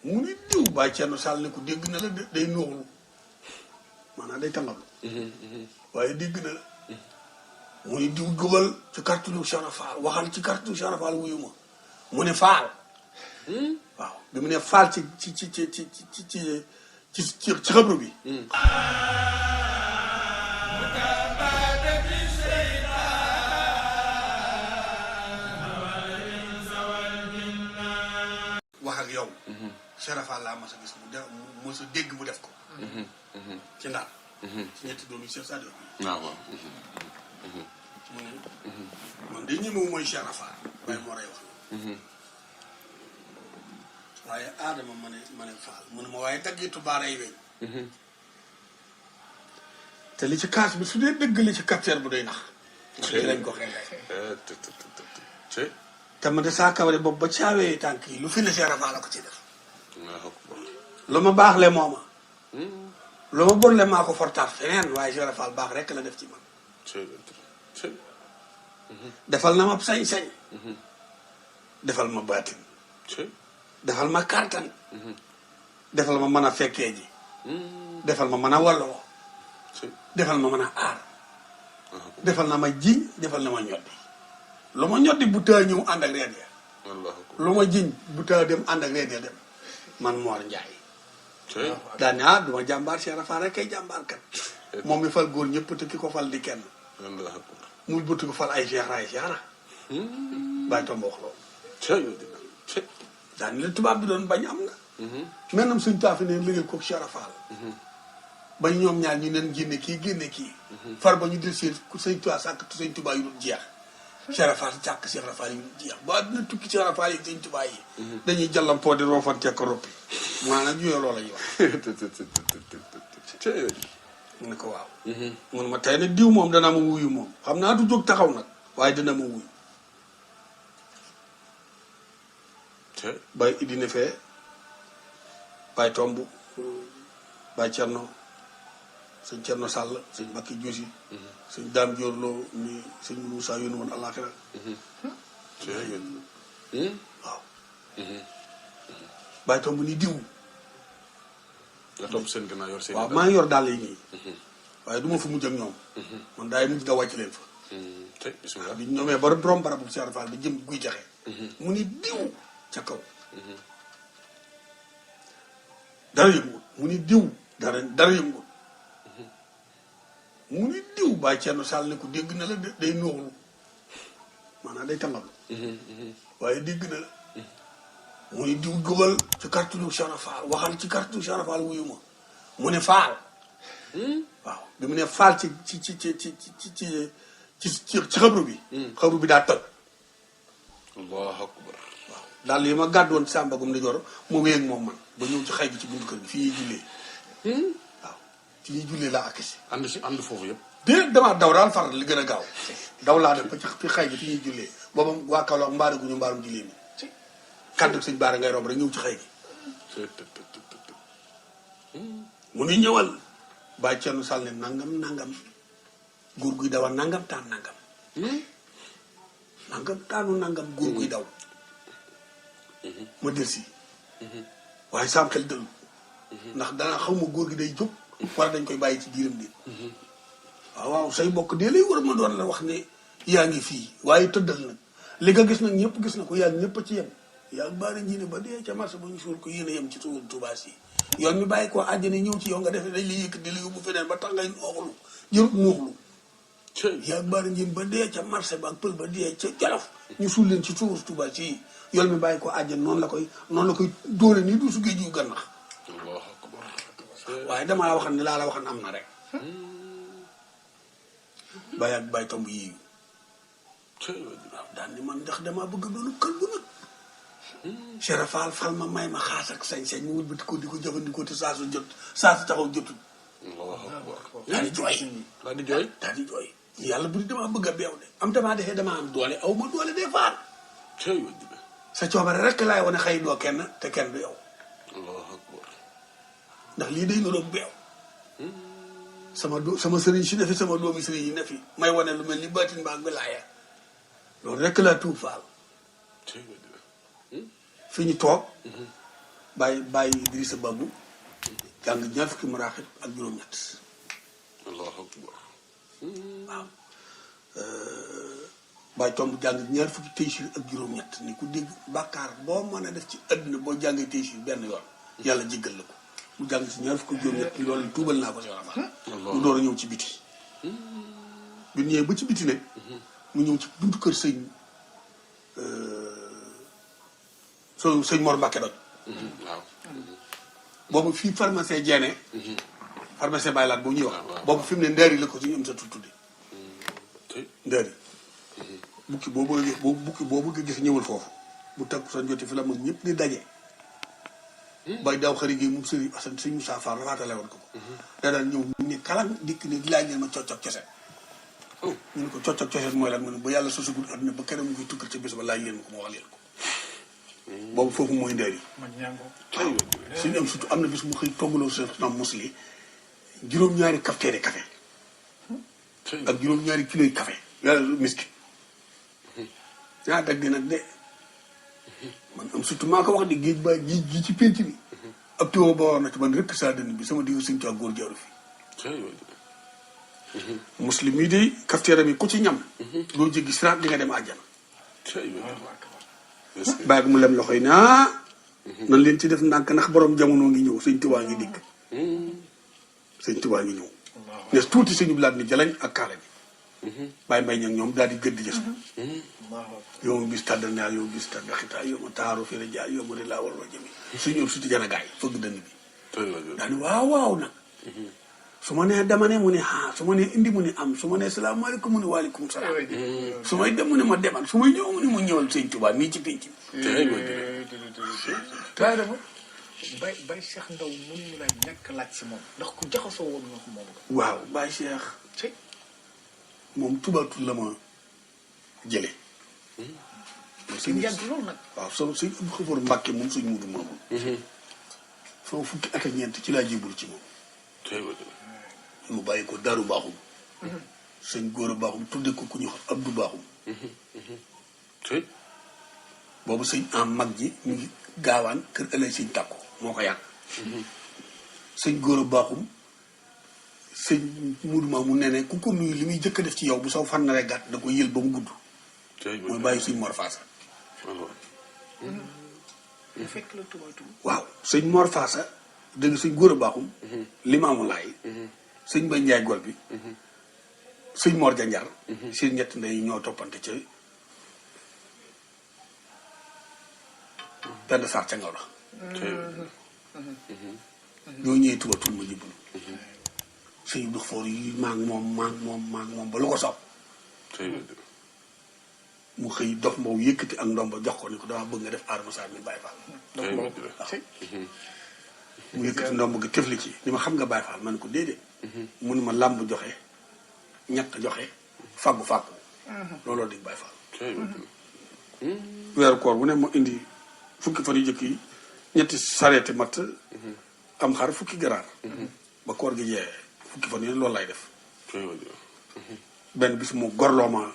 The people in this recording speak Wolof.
mu ni diw Baye Thierno Sall ne ko dégg na la day nooxlu maanaam day tàngalu waaye dégg na la mu ni diw jógal ci kartulu Cheikh Fall waxal ci kartulu Cheikh Fall wuyu ma mu ne faal waaw bi mu ne faal ci xabru bi wax ak yow Cheikh Fall laa mas a gis mu mos a dégg mu def ko ci ndaal ci ñetti doomi Cheikh Sadio waaw waaw mu ne man de ñëmewu mooy Cheikh Fall waaye moo rey wax waaye aadama ma ne Fall mu ne ma waaye daggitu baaray weñ te li ci kaas bi su dee dëgg li ci capteur bu doy nax ci lañ ko xëy te ma de saa kawari boobu ba caawee tànk yi lu fi ne Cheikh Fall la ko ci def lu ma baax le mooma lu ma bon le maa ko fortaat feneen waaye Cheikh Fall baax rek la def ci man defal na ma sañ-sañ defal ma baatin defal ma kàttan defal ma mën a fekkee ji defal ma mën a walloo defal ma mën a aar defal na ma jiñ defal na ma ñoddi lu ma ñoddi bu taa ñëw ànd ak reen ya lu ma jiñ bu taa dem ànd ak reen ya dem man Mor Njaay daa ne du ma jàmbaar Cheikh Fall rek kay jàmbaar kat moom mi fal góor ñëpp te ki ko fal di kenn muy bëtt ko fal ay Cheikh raay Cheikh ra bàyyi tomb wax loolu daa ni la tubaab bi doon bañ am na maintenant suñ taafi ne liggéey ko Cheikh Fall bañ ñoom ñaar ñu neen génne kii far ba ñu del seen sëñ Tuubaa sàkk sëñ Tuubaa yu dul jeex Cheikh Fall sàkk Cheikh Fall yu dul jeex ba dina tukki Cheikh Fall yi sëñ Tuubaa yi dañuy jàllampoo di roofantee ko roppi maanaam ñuyoo loola ñuy wax mu ne ko waaw mun ma tey nag diw moom dana ma wuyu moom xam naa du jóg taxaw nag waaye dana ma wuyu Baye Idi ne fee Baye Tomb Baye Thierno sëñ Thierno Sall sëñ Mbacke Diosi sëñ Dame Dior Lo mi sëñ Moussa yónni woon àllaaxira waaw Baye Tomb ni diw nga topp seen gannaaw yor seen waaw maa ngi yor dàll yi nii waaye du ma fa mujj ak ñoom man daay mujj da wàcc leen fa bismillah bi ñoomee ba borom barabu Cheikh Fall bi jëm guy jaxe mu ni diw ca kaw dara yënguwul mu ni diw dara yënguwul mu ni diw Baye Thierno Sall ne ko dégg na la day nooxlu maanaam day tàngalu waaye dégg na la mu ni diw jógal ci kartulu Cheikh Fall waxal ci kartulu Cheikh Fall wuyu ma mu ne faal waaw bi mu ne faal ci xabru bi xabru bi daa toj allahu akbar waaw daal yi ma gàddoon sàmbagum ndi jor mu wéeg moom man ba ñëw ci xay bi ci buntu kër gi fii ñuy jullee waaw fii ñuy jullee laa akisi ànd foofu yëpp déedéet damaa daw daal far li gën a gaaw daw laa def ba ci fi xay bi fi ñuy jullee booba waa Kaolack mbaaraguñu mbaarum jullee mi kàddu sëñ Baara ngay romb rek ñëw ci xay gi mu ni ñëwal Baye Thierno Sall ne nangam góor guy dawa nangam taan nangam góor guy daw ma del si waaye saam xel dëllu ndax danaa xaw ma góor gi day jóg wala dañ koy bàyyi ci biiram di waaw say bokk dee lay war ma doon la wax ne yaa ngi fii waaye tëddal nag li nga gis nag ñëpp gis na ko yaa ñëpp a ci yem yaa baara nji ne ba dee ca marché ba ñu suul ko yéen a yem ci suul tubaas yi yoon mi bàyyi ko àjjana ñëw ci yow nga defee dañ la yëkk di la yóbbu feneen ba tax ngay nooxlu jërut nooxlu yaa baara nji ba dee ca marché ba ak pël ba dee ca Jolof ñu suul leen ci suul tubaas yi yoon mi bàyyi ko àjjana noonu la koy dóole nii du su géej yu gannax waaye dama la waxan ne laa la waxan am na rek bàyyi ak bàyyi tomb yii waaw daan ni man ndax damaa bëgg doonu kël bu nag Cheikh Fall fal ma may ma xaas ak sañ-sañ mu wëlbati ko di ko jëfandikoo te saa su taxaw jotul daal di jooy yàlla bu di damaa bëgg a beew de am damaa defee damaa am doole aw ma doole dee faal sa coobare rek laay wane xëy doo kenn te kenn du yow ndax lii day niroog beew sama sëriñ si ne fi sama doomi sëriñ yi ne fi may wane lu mel ni baatin baag bi laaya loolu rek laa tuub faal fi ñu toog bàyyi Idrissa Babou jàng ñaar fukki maraaxib ak juróom-ñett. allahu akbar. waaw bàyyi tomb jàng ñaar fukki Taysiir ak juróom-ñett ni ku dégg bàkkaar boo mën a def ci àdduna boo jàngee Taysiir benn yoon yàlla jéggal la ko mu jàng si ñaar fukki juróom-ñett loolu tuubal naa ko si wàllu mu door a ñëw ci biti. bi ñëwee ba ci biti ne mu ñëw ci buntu kër sëñ Mor Mbacke doon. waaw. boobu fii pharmacien jeene. pharmacien Baye Laat boobu ñuy wax. boobu fi mu ne ndeer yi la ko suñu am sa tudde ndeer yi. bukki boobu nga gis ñëwal foofu bu teg sa joti fi la mag ñëpp di daje. bay daaw xarit gi moom sëriñ Assane sëñ Moussa Fall rafaatale woon ko ko. da daan ñëw mu ne kalan dikk ne di laaj leen ma coccog coseen. ñu ne ko coccog coseen mooy lan mu ne ba yàlla sosagul àdduna ba keneen mu ngi tukkal ca bés ba laaj leen ma ko ma wax leen ko. boobu foofu mooy ndeer yi. suñu am surtout am na bis mu xëy toggaloo sa nam mosli juróom-ñaari cafetière café ak juróom-ñaari kilo yi café yàlla miski dag di nag de man am surtout maa ko wax di géej ba ji ci pénc bi ab tiwo ba war na ci man rëkk saa dënn bi sama digg sëñ tuwaa góor jaaru fi muslim yi de cafetière bi ku ci ñam doo jéggi siraat di nga dem àjjana bàyyi mu lem loxo yi naa nan leen ci def ndànk ndax borom jamono ngi ñëw sëñ Tuubaa ngi dikk sëñ Tuubaa ngi ñëw nes tuuti sëñu bilaat ni jalañ ak kaala bi bàyyi mbay ñag ñoom daal di gëdd jës yow ma bis tàddal naa yow bis tàdda xitaa yow ma taaru fi la jaay yow ma di laa war wa jëmi suñu suti jana gaay fëgg dënn bi daal ni waaw nag su ma nee dama ne mu ne su ma nee indi mu ne am su ma nee salaamaaleykum mu ne waaleykum salaam su may dem mu ne ma demal su may ñëw mu ne ma ñëwal sëñ Tuubaa mii ci pénc dafa Baye Cheikh Ndaw mënuñu la ñàkk laaj si moom ndax ku jaxasoo woon nga ko moom waaw Baye Cheikh moom tubaatul la ma jële sëñ yàgg loolu nag waaw soo sëñ Abdou Xafoor Mbàkke moom suñ mudu moomu sama fukki at ak ñeent ci laa jébul ci moom mu bàyyi ko Daaru Baaxum sëñ Góora Baaxum tudde ko ku ñu wax Abdou Baaxum boobu sëñ am mag ji ñu ngi gaawaan kër ëllëg sëñ tàkku moo ko yàgg sëñ Góora Baaxum sëñ Mudu Maamu ne ne ku ko nuyu li muy jëkk a def ci yow bu saw fan naree gàtt da ko yël ba mu gudd mooy bàyyi sëñ Mor Faasa fekk la tubaatu waaw sëñ Mor Faasa dëgg sëñ Góora Baaxum Limaamu Laay sëñ Bay Njaay Gol bi sëñ Mor Janjar seen ñett ndey ñoo toppante ca benn saar ca ngaw la ñoo ñëwee tubatul ma jibbalu sëñ Abdou Foor yi maag moom ba lu ko soob mu xëy dof mbow yëkkati ak ndomba jox ko ni ko dama bëgg nga def aar Moussa mi Baye Fall mu yëkkati ndomb gi tëfli ci ni ma xam nga Baye Fall ma ne ko déedéet mu ne ma làmb joxe ñàkk joxe fàggu looloo di Baye Fall weeru koor bu ne ma indi fukki fan yu jëkk yi ñetti sareeti matt am xar fukki garaar ba koor gi jeexee fukki fan yi loolu lay def benn bis mu gorloo ma